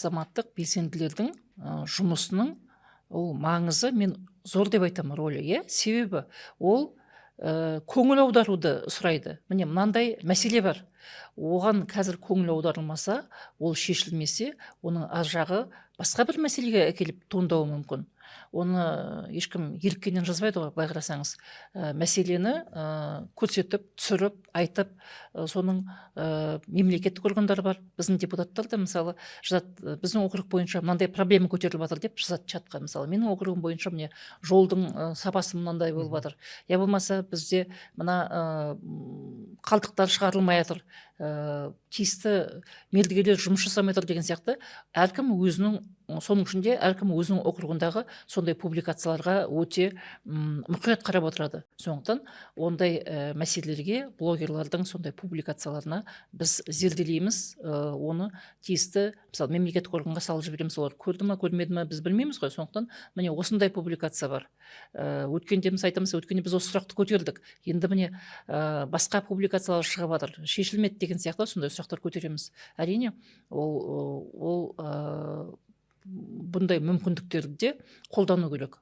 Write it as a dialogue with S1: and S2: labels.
S1: Азаматтық белсенділердің жұмысының ол маңызы, мен зор деп айтамын, рөлі, иә. Себебі ол көңіл аударуды сұрайды. Міне, мынандай мәселе бар, оған қазір көңіл аударылмаса, ол шешілмесе, оның ар жағы басқа бір мәселеге әкеліп туындауы мүмкін. Оны ешкім еріккеннен жазбайды ғой, былай қарасаңыз. Мәселені көрсетіп, түсіріп, айтып, соның мемлекеттік органдар бар, біздің депутаттар да, мысалы, жазады: «Біздің округ бойынша мынандай проблема көтеріліп жатыр», – деп жазады чатқа. Мысалы, «Менің округім бойынша, міне, жолдың сапасы мынандай болып жатыр», я болмаса «Бізде мына қалдықтар шығарылмай жатыр, тиісті мердігерлер жұмыс жасамай жатыр» деген сияқты. Әркім өзінің, соның ішінде әркім өзінің округындағы сондай публикацияларға өте мұқият қарап отырады. Сондықтан ондай мәселелерге, блогерлардың сондай публикацияларына біз зерделейміз, оны тиісті, мысалы, мемлекеттік органға салып жібереміз. Олар көрді ма, көрмеді ма, біз білмейміз ғой. Сондықтан міне, осындай публикация бар, өткенде, мысалы, айтамыз: «Өткенде біз осы сұрақты көтердік, енді, міне, басқа публикациялар шығып жатыр, шешілмеді» деген сияқты сондай сұрақтар көтереміз. Әрине, ол бұндай мүмкіндіктерді де қолдану керек.